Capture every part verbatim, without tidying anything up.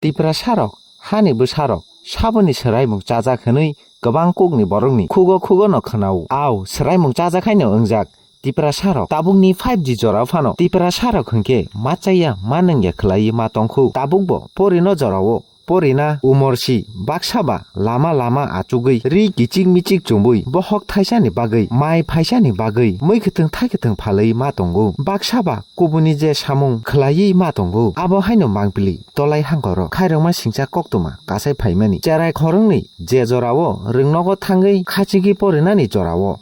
Tiprasarok, hani bwsarok, saboni swraimung chajak hwnwi kwbang kukni borokni khugo khugono khwnao. Ao, swraimung chajak haino wngjak Tiprasarok. Tabukni five G jorao phano Tiprasarok hwnkhe ma chaya, ma nungya khwlaiwi ma tongkhu. Tabukbo porino jorao porina umorsi baksa ba lama lama achugwi ri kichik michik chumui bohok thaisani bagwi, mai phaisani bagwi, mui kwthwng thai kwthwng phalwi ma tongo. Baksa ba kubuni je samung khwlaiwi ma tongo, abo haino mangpili tolai hangkoro khairokma singcha koktwma kasai phaimani. Cherai khoroknwi je jorao rwngnogo thangwi khachigwi porinani jorao,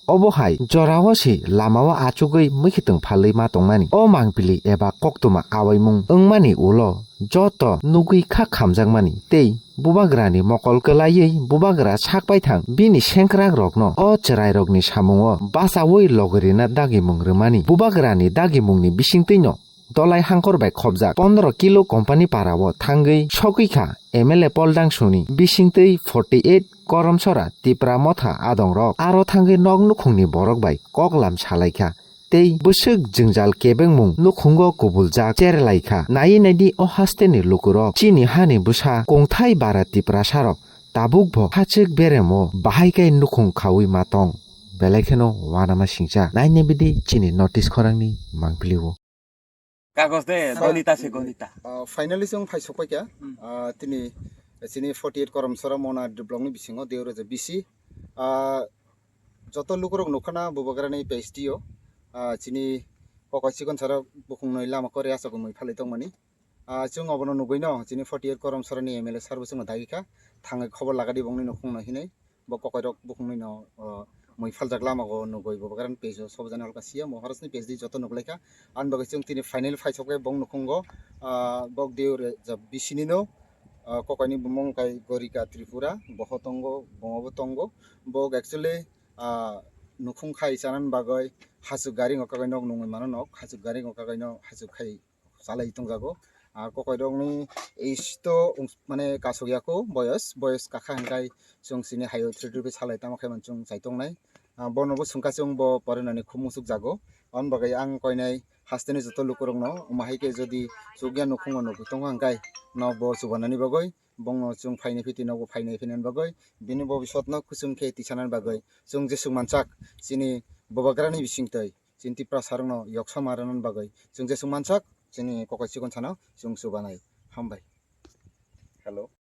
obo hai jorao se lamao achugwi mui kwthwng phalwi ma tongmani. O mangpili eba koktwma awaimung wngmani ulo joto nugwi kha khamjakmani tei bubagrani mokol kwlaiwi bubagra sak baithang bini sengkrakrokno o chwrairokni samungo bachaui logorina dagimung rwmani. Bubagrani dagimungni bisingtwino Dolai hangkor bai khopjak pondro kilo company parao thangwi sogwi kha M L A Poldangsuni bisingtwi forty eight Koromsora Tipra Motha adongrok aro thangwi nok nukhungni borok bai koklam salaikha. Tei bwswk jwngjal kebengmung nukhungo kubuljak cherlaikha. Naiwi naidi o hasteni lukurok, chini hani bwsa kongthai bara Tiprasarok tabukbo hachwk beremo bahai khe nukhung khaui ma tong. Belai kheno uanama singcha. Nainai bidi chini notice khorangni mangpilio. Kagos de, Sa- Gonita se Gonita. Ah, finally chwng phai sokpai kha. Hmm. Ah, tini, chini forty eight Koromsora Mona block ni bisingo Deoraja B C. Ah, joto lukurok nukhana bubagrani page tio. Ah, chini kokoi chikon sara bukhung noi lama kore asok mui phalwi tongmani. Ah, chwng obono nugwi no chini forty eight Koromsorani M L A sir bo chwngno dagi kha. Thangwi khobor lagadi bongni nukhungno hinwi. Bo kokoirok bukhungni no, o, mui phaljak lama go nugwi bubagrani page o sobjani holka siya mo horosni page di joto nuglaikha. Ani bagwi chwng tini final phaisokhe bong nukhungo, ah, bok Deoraja B C ni no, ah, kokoini bumung kai Gorika Tripura, boho tongo, bongo bo tongo. Bok actually, ah, nukhung khai chanani bagwi hachuk gari wngkha kai nok nungwi mano nok, hachuk gari wngkha kai no hachuk khai chalai tongjago. Ah, kokoirokni age to wng-, mane kasuk yako boyos, boyos kakha hingkai chwng chini hai authority bai salai tamo khe man chwng chai tongnai. Ah, bono bo swngkha chwng bo porinani khub muchuk jago. Aboni bagwi ang koinai hasteni joto lukurokno, omo hai khe jodi chukya nukhungo nugwi tongkha hingkai no bo chubanani bagwi, bongno chwng phainai phiti nogo phainai phinani bagwi, bini bobisotno kuchung khe tisanani bagwi chwng jesuk manchak chini bubagrani bisingtwi. Chini Tiprasarokno yoksa ma rwnani bagwi chwng jesuk manchak, chini kokoi chikon sano chwng chubanai. Hambai. Hello.